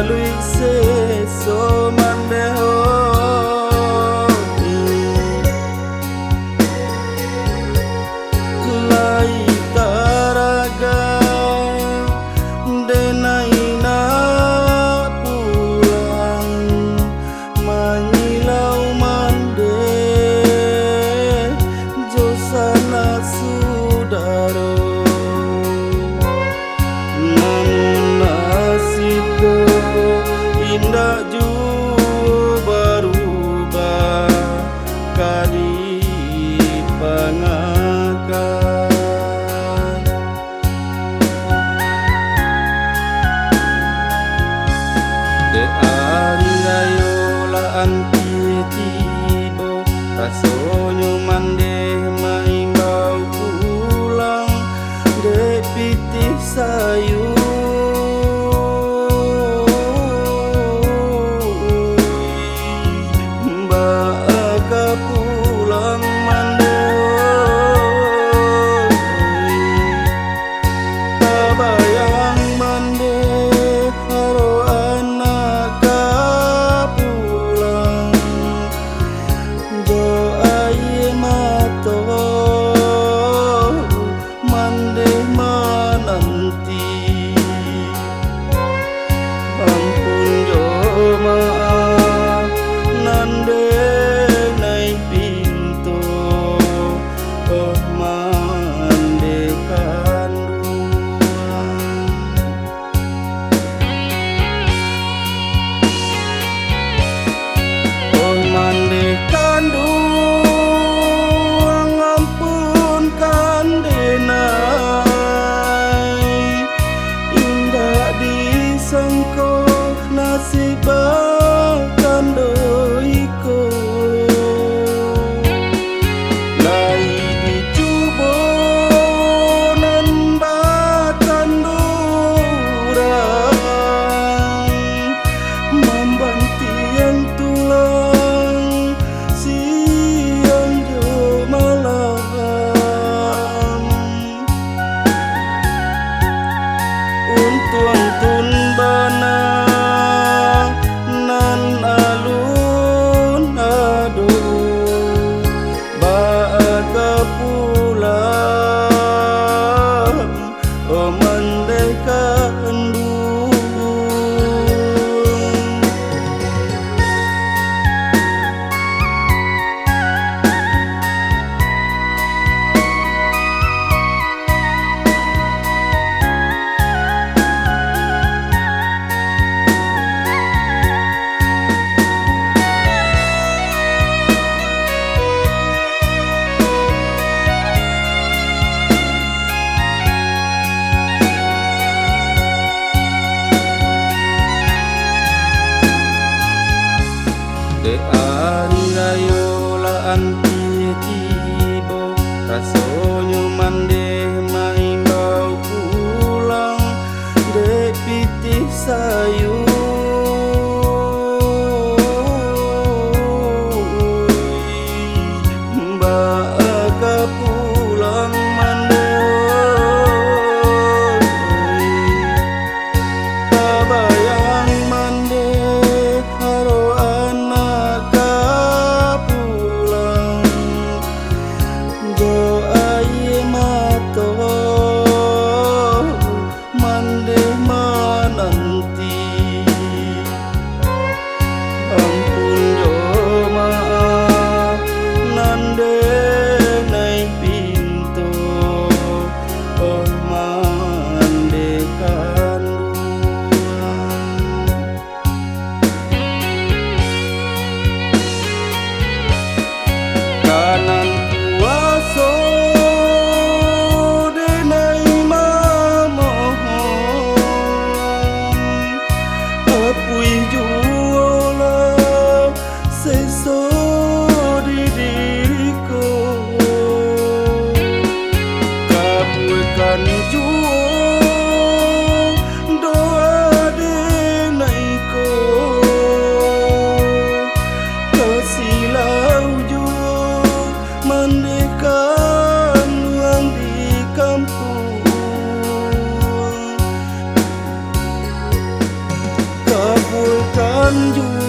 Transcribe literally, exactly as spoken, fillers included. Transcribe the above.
Seso mandeh, lai taraga, denai nak pulang, manyilau mandeh jo sanak sudaro. Namun nasib ko indak juo barubah, ka dipangakan. Dek ari rayo lah ampia tibo, rasonyo mandeh maimbau pulang, dek pitih sayua. Baa ka pulang mandeh, tabayang mandeh, aro anak ka pulang, jo aia mato mandeh mananti. Ampun jo maaf nan denai pinto, oh mandeh kanduang. Oh mandeh kanduang, ampunkan denai. Indak disangko nasib bakando iko. Lai dicubo nan bakando urang, mambantiang tulang siang jo malam. Untuang tun bana nan alun ado, baa ka pulang, oh mandeh kanduang. Anju